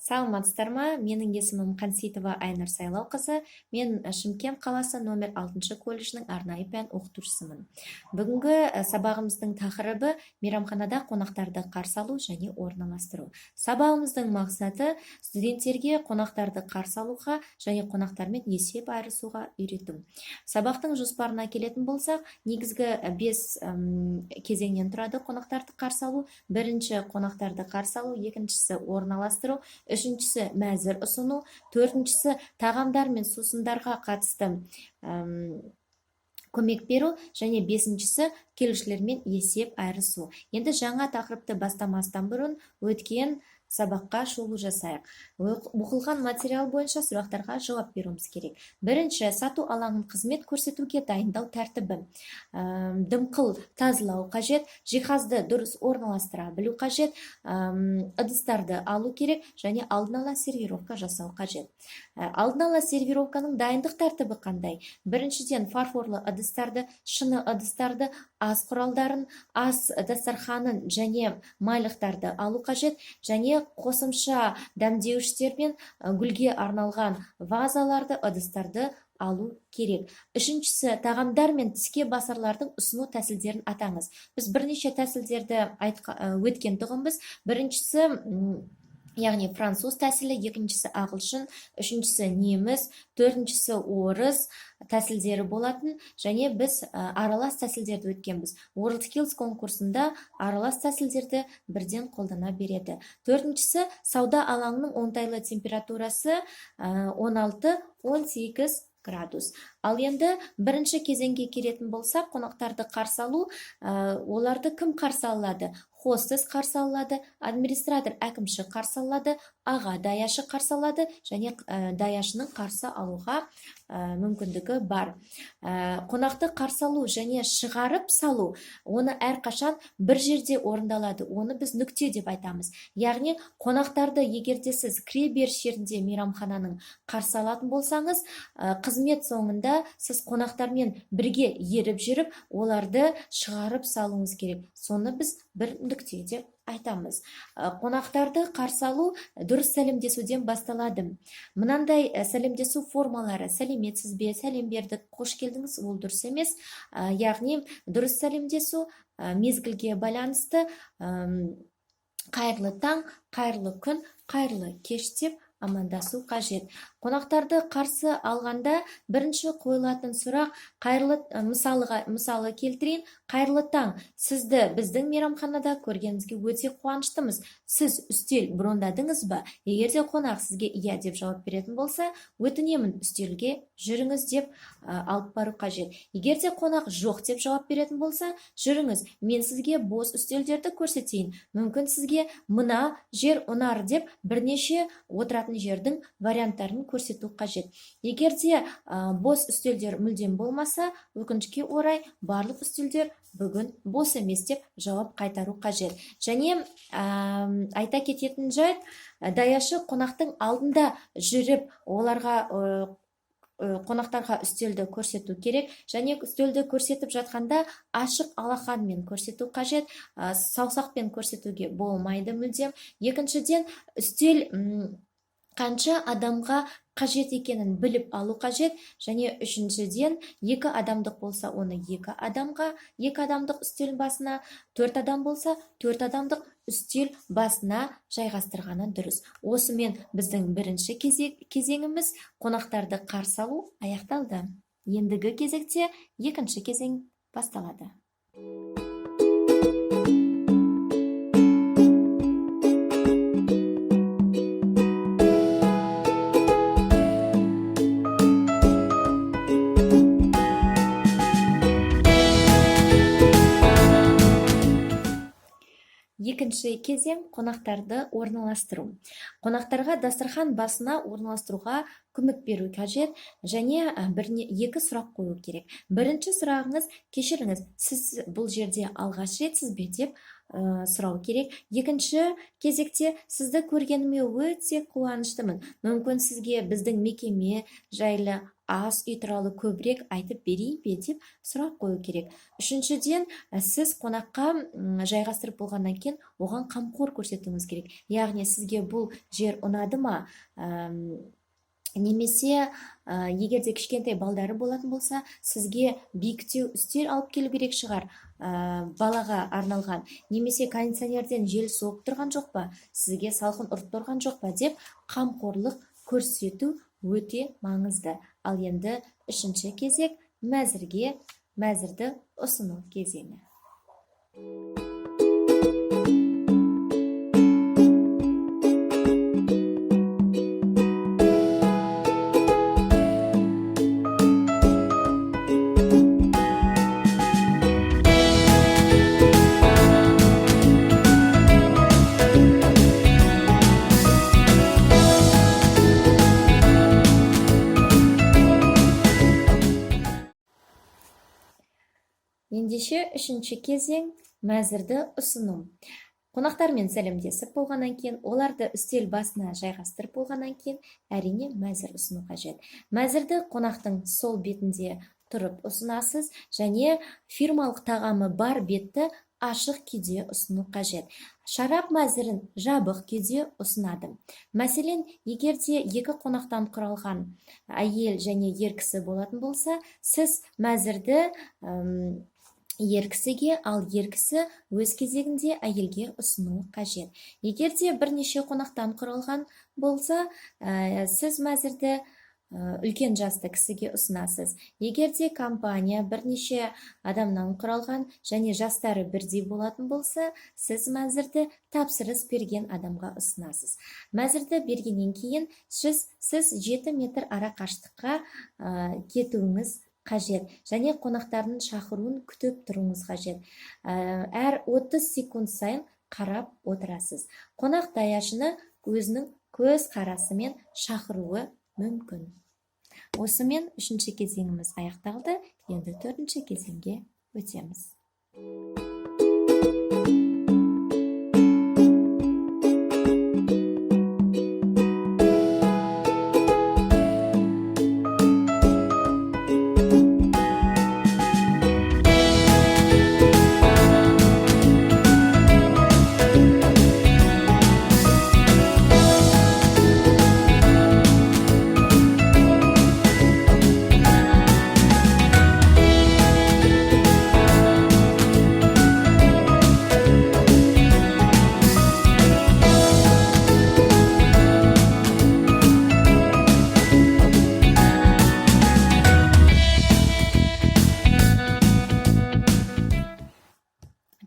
Саламатсыздар ма? Менің есімім Қансейітова Айнұр Сайлауқызы. Мен Шымкент қаласы номер 6 колледжінің арнайы пән оқытушысымын. Бүгінгі сабағымыздың тақырыбы мейрамханада қонақтарды қарсы алу және орналастыру. Сабағымыздың мақсаты студенттерге қонақтарды қарсы алуға және қонақтармен есеп айырысуға үйрету. Сабақтың жоспарына келетін болсақ, негізгі 5 кезеңнен тұрады қонақтарды қарсы алу. Бірінші қонақтарды қарсы алу, екіншісі орналастыру, үшіншісі мәзір ұсыну, төртіншісі тағамдар мен сусындарға қатысты көмек беру және бесіншісі келушілермен есеп айырысу. Енді жаңа тақырыпты бастамастан бұрын өткен сабаққа шолу жасайық. Оқылған материал бойынша сұрақтарға жауап беруіміз керек. Бірінші, сату алаңын қызмет көрсетуге дайындау тәртібі. Дымқыл тазалау қажет, жиһазды дұрыс орналастыра білу қажет, ыдыстарды алу керек және алдын ала сервировка жасау қажет. Алдын ала сервировканың дайындық тәртібі қандай? Біріншіден, фарфорлы ыдыстарды, шыны ыдыстарды, ас құралдарын, ас дастарханын және майлықтарды алу қажет және қосымша дәмдеуіштер мен гүлге арналған вазаларды, ыдыстарды алу керек. Үшіншісі, тағамдар мен тіске басарлардың ұсыну тәсілдерін атаңыз. Біз бірнеше тәсілдерді өткен тұғынбыз. Біріншісі, яғни француз тәсілі, екіншісі ағылшын, үшіншісі неміс, төртіншісі орыс тәсілдері болатын және біз аралас тәсілдерді өткенбіз. WorldSkills конкурсында аралас тәсілдерді бірден қолдана береді. Төртіншісі, сауда алаңының оңтайлы температурасы 16-18 градус. Ал енді бірінші кезеңге келетін болсақ, қонақтарды қарсы алу, оларды кім қарсы алады? Хостес қарсы алады, администратор әкімші қарсы алады, аға даяшы қарсы алады және даяшының қарсы алуға мүмкіндігі бар. Қонақты қарсы алу және шығарып салу, оны әрқашан бір жерде орындалады. Оны біз нүкте деп айтамыз. Яғни қонақтарды егер де сіз кіре беріс жерінде мейрамхананың қарсы алатын болсаңыз, қызмет соңында сіз қонақтармен бірге еріп жүріп, оларды шығарып салуыңыз керек. Соны біз бір нүкте деп айтамыз. Қонақтарды қарсы алу дұрыс сәлемдесуден басталады. Мынандай сәлемдесу формалары: сәлеметсіз бе, сәлем бердік, қош келдіңіз, ол дұрыс емес. Яғни дұрыс сәлемдесу мезгілге байланысты, қайырлы таң, қайырлы күн, қайырлы кеш деп амандасу қажет. Қонақтарды қарсы алғанда бірінші қойылатын сұрақ қайырлы, мысалы келтірейін, қайырлы таң, сізді біздің мейрамханада көргенімізге өте қуаныштымыз. Сіз үстел брондадыңыз ба? Егер де қонақ сізге иә деп жауап беретін болса, өтінемін, үстелге жүріңіз деп алып бару қажет. Егер де қонақ жоқ деп жауап беретін болса, жүріңіз, мен сізге бос үстелдерді көрсетейін. Мүмкін сізге мына жер ұнар деп бірнеше отыратын жердің варианттарын көрсету қажет. Егер де бос үстелдер мүлдем болмаса, өкінішке орай барлық үстелдер бүгін бос емес деп жауап қайтару қажет. Және айта кететін жайт, даяшы қонақтың алдында жүріп, оларға қонақтарға үстелді көрсету керек және үстелді көрсетіп жатқанда ашық алақанмен көрсету қажет, саусақпен көрсетуге болмайды мүлдем. Екіншіден, үстел қанша адамға қажет екенін біліп алу қажет және үшіншіден, екі адамдық болса, оны екі адамға, екі адамдық үстел басына, төрт адам болса, төрт адамдық үстел басына жайғастырғаны дұрыс. Осымен біздің бірінші кезеңіміз қонақтарды қарсы алу аяқталды. Ендігі кезекте екінші кезең басталады. Екінші кезең қонақтарды орналастыру. Қонақтарға дастархан басына орналастыруға көмек беру қажет және екі сұрақ қою керек. Бірінші сұрағыңыз: кешіріңіз, сіз бұл жерде алғаш ретсіз бе деп сұрау керек. Екінші кезекте сізді көргеніме өте қуаныштымын. Мүмкін сізге біздің мекеме жайлы Ас үй туралы көбірек айтып берейін бе деп сұрақ қою керек. Үшіншіден, сіз қонаққа жайғастырып болғаннан кейін оған қамқор көрсетуіңіз керек. Яғни сізге бұл жер ұнады ма? Немесе егер де кішкентай балдары болатын болса, сізге биіктеу үстел алып келу керек шығар, балаға арналған. Немесе кондиционерден жел соғып тұрған жоқ па, сізге салқын ұрып тұрған жоқ па деп қамқорлық көрсету өте маңызды. Ал енді үшінші кезек мәзірді ұсыну кезеңі. Ендеше үшінші кезең мәзірді ұсыну. Қонақтармен сәлемдесіп болғаннан кейін, оларды үстел басына жайғастырып болғаннан кейін, әрине, мәзір ұсыну қажет. Мәзірді қонақтың сол бетінде тұрып ұсынасыз және фирмалық тағамы бар бетті ашық күйде ұсыну қажет. Шарап мәзірін жабық күйде ұсынады. Мәселен, егер де екі қонақтан құралған әйел және ер кісі болатын болса, сіз мәзірді ер кісіге, ал ер кісі өз кезегінде әйелге ұсынуы қажет. Егер де бірнеше қонақтан құралған болса, сіз мәзірді үлкен жасты кісіге ұсынасыз. Егер де компания бірнеше адамнан құралған және жастары бірдей болатын болса, сіз мәзірді тапсырыс берген адамға ұсынасыз. Мәзірді бергеннен кейін сіз 7 метр ара қашықтыққа кетуіңіз қажет және қонақтардың шақыруын күтіп тұруыңыз қажет. Әр 30 секунд сайын қарап отырасыз. Қонақ даяшыны өзінің көз қарасымен шақыруы мүмкін. Осымен үшінші кезеңіміз аяқталды. Енді төртінші кезеңге өтеміз.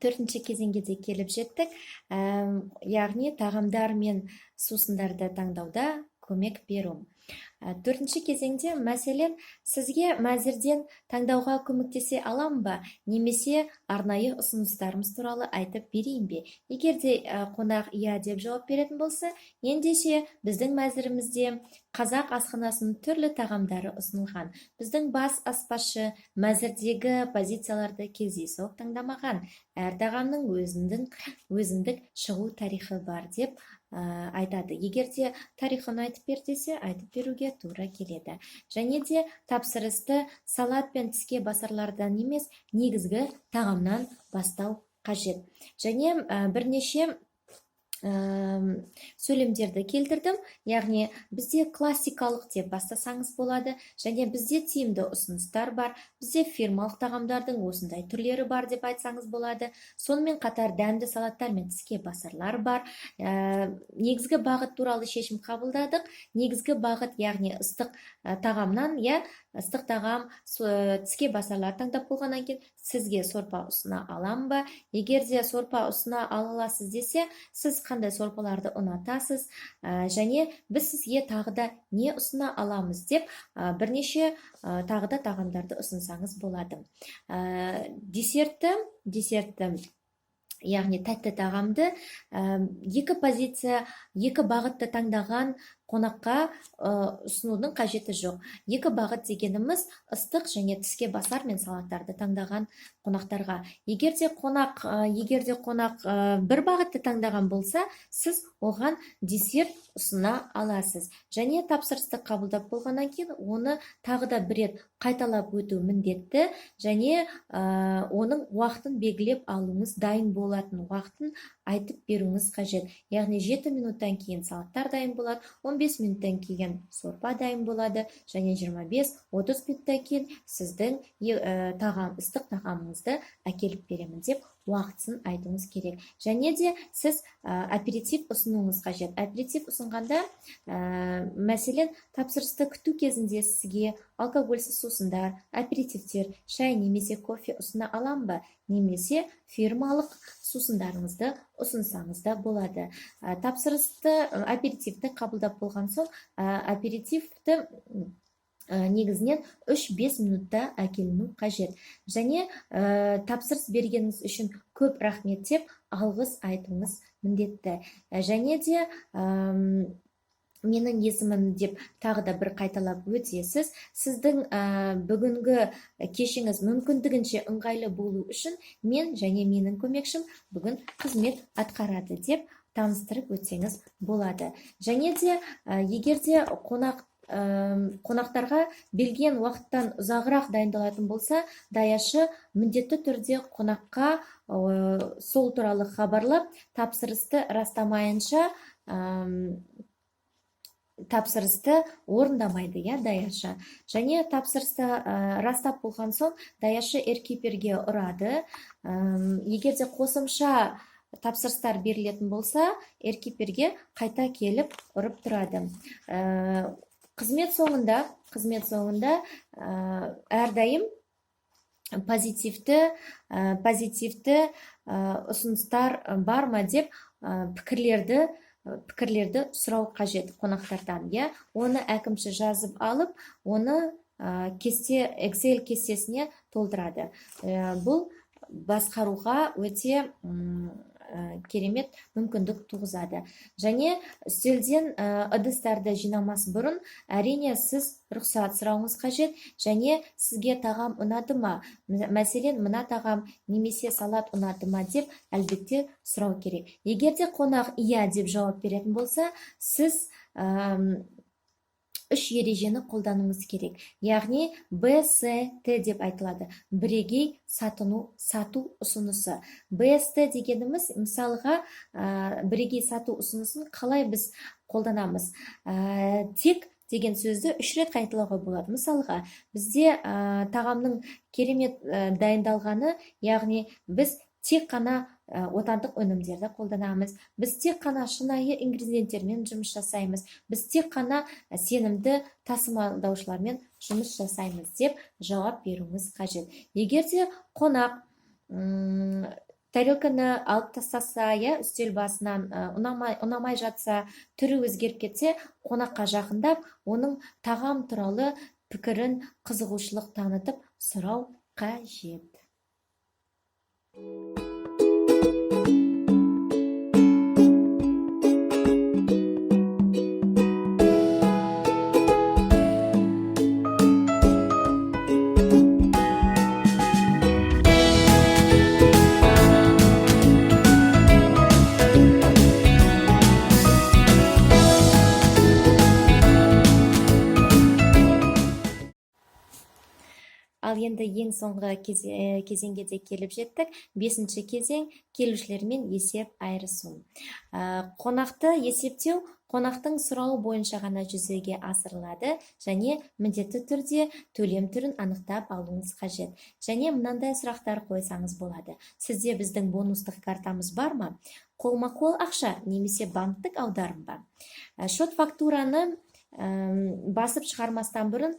Төртінші кезеңге де келіп жеттік. Яғни тағамдар мен сусындарды таңдауда көмек беру. Төртінші кезеңде, мәселен, сізге мәзірден таңдауға көмектесе алам ба, немесе арнайы ұсыныстарымыз туралы айтып берейін бе? Егер де қонақ иә деп жауап беретін болса, ендеше біздің мәзірімізде қазақ асханасының түрлі тағамдары ұсынылған. Біздің бас аспазшы мәзірдегі позицияларды кездейсоқ таңдамаған. Әр тағамның өзіндік шығу тарихы бар деп айтады. Егер де тарихын айтып бер десе, айтып беруге тура келеді. Және де тапсырысты салат пен тіске басарлардан емес, негізгі тағамнан бастау қажет. Және бірнеше сөйлемдерді келтірдім. Яғни бізде классикалық деп бастасаңыз болады, және бізде тиімді ұсыныстар бар, бізде фирмалық тағамдардың осындай түрлері бар деп айтсаңыз болады. Сонымен қатар дәмді салаттар мен тіске басарлар бар. Негізгі бағыт туралы шешім қабылдадық. Негізгі бағыт, яғни ыстық тағамнан, ыстық тағам, тіске басарлар таңдап болғаннан кейін сізге сорпа ұсына алам ба? Егер де сорпа ұсына аласыз десе, сіз қандай сорпаларды ұнатасыз, және біз сізге тағы да не ұсына аламыз деп, бірнеше тағы да тағамдарды ұсынсаңыз болады. Десертті, яғни тәтті тағамды, екі позиция, екі бағытты таңдаған Қонаққа ұсынудың қажеті жоқ. Екі бағыт дегеніміз ыстық және тіске басар мен салаттарды таңдаған қонақтарға. Егер де қонақ бір бағытты таңдаған болса, сіз оған десерт ұсына аласыз. Және тапсырысты қабылдап болғаннан кейін оны тағы да бір рет қайталап өту міндетті және оның уақытын белгілеп алуыңыз, дайын болатын уақытын айтып беруіңіз қажет. Яғни 7 минуттан кейін салаттар дайын болады, 15 минуттан кейін сорпа дайын болады және 25-30 минуттан кейін сіздің тағам, ыстық тағамыңызды әкеліп беремін деп уақытысын айтуыңыз керек. Және де сіз аперитив ұсынуыңыз қажет. Аперитив ұсынғанда, мәселен, тапсырысты күту кезінде сізге алкогольсіз сусындар, аперитивтер, шай немесе кофе ұсына аламын ба немесе фирмалық сусындарыңызды ұсынсаңыз да болады. Тапсырысты, аперитивті қабылдап болған соң, аперитивті негізінен 3-5 минутта әкеліну қажет. Және тапсырыс бергеніңіз үшін көп рахмет деп алғыс айтуыңыз міндетті. Және де менің есімім деп тағы да бір қайталап өтесіз. Сіздің бүгінгі кешіңіз мүмкіндігінше ыңғайлы болу үшін мен және менің көмекшім бүгін қызмет атқарады деп таныстырып өтсеңіз болады. Және де егер де қонақтарға белгіленген уақыттан ұзағырақ дайындалатын болса, даяшы міндетті түрде қонаққа сол туралы хабарлап, тапсырысты растамайынша тапсырысты орындамайды, иә, даяшы. Және тапсырысты растап болған соң даяшы эркиперге ұрады. Егер де қосымша тапсырыстар берілетін болса, эркиперге қайта келіп ұрып тұрады. Қызмет соңында әрдайым позитивті ұсыныстар бар ма деп пікірлерді сұрау қажет қонақтардан, иә. Оны әкімші жазып алып, оны кесте, Excel кестесіне толтырады. Бұл басқаруға өте керемет мүмкіндік туғызады. Және үстелден ыдыстарды жинамас бұрын, әрине, сіз рұқсат сұрауыңыз қажет. Және сізге тағам ұнады ма, мәселен, мына тағам немесе салат ұнады ма деп әлбетте сұрау керек. Егер де қонақ иә деп жауап беретін болса, сіз үш ережені қолдануыңыз керек, яғни Б, С, Т деп айтылады, бірегей сату ұсынысы. БСТ дегеніміз, мысалға, бірегей сату ұсынысын қалай біз қолданамыз? Тек деген сөзді үш рет қайталауға болады. Мысалға, бізде тағамның керемет дайындалғаны, яғни біз тек қана отандық өнімдерді қолданамыз, біз тек қана шынайы ингредиенттермен жұмыс жасаймыз, біз тек қана сенімді тасымалдаушылармен жұмыс жасаймыз деп жауап беруіңіз қажет. Егер де қонақ тарелканы алып тастаса, иә, үстел басынан, ұнамай жатса, түрі өзгеріп кетсе, қонаққа жақындап, оның тағам туралы пікірін қызығушылық танытып сұрау қажет. Ал енді ең соңғы кезеңге де келіп жеттік. Бесінші кезең – келушілермен есеп айырысу. Қонақты есептеу қонақтың сұрауы бойынша ғана жүзеге асырылады және міндетті түрде төлем түрін анықтап алуыңыз қажет. Және мынандай сұрақтар қойсаңыз болады: Сізде біздің бонустық картамыз бар ма? Қолма-қол ақша немесе банктік аударым ба? Шот фактураны басып шығармастан бұрын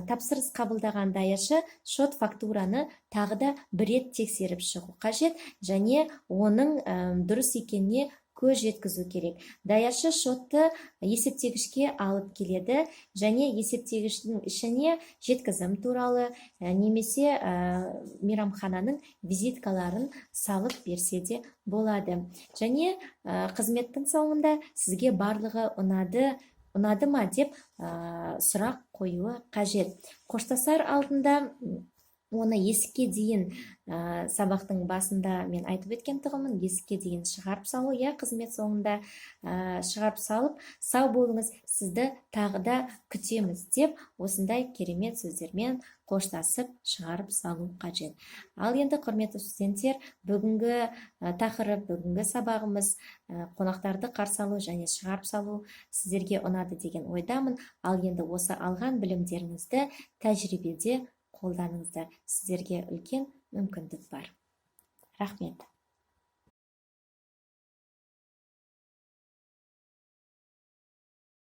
тапсырыс қабылдаған даяшы шот фактураны тағы да бір рет тексеріп шығу қажет және оның дұрыс екеніне көз жеткізу керек. Даяшы шотты есептегішке алып келеді және есептегіштің ішіне жеткізім туралы немесе мейрамхананың визиткаларын салып берсе де болады. Және қызметтің соңында сізге барлығы ұнады. Ұнады ма деп сұрақ қоюы қажет. Қоштасар алдында оны есікке дейін, сабақтың басында мен айтып өткен тұғынмын, есікке дейін шығарып салу, иә, қызмет соңында шығарып салып, «Сау болыңыз, сізді тағы да күтеміз» деп, осындай керемет сөздермен қоштасып шығарып салу қажет. Ал енді, құрметті студенттер, бүгінгі тақырып, бүгінгі сабағымыз, қонақтарды қарсы алу және шығарып салу, сіздерге ұнады деген ойдамын. Ал енді осы алған білімдеріңізді тәжірибеде қолданыңыздар, сіздерге үлкен мүмкіндік бар. Рахмет.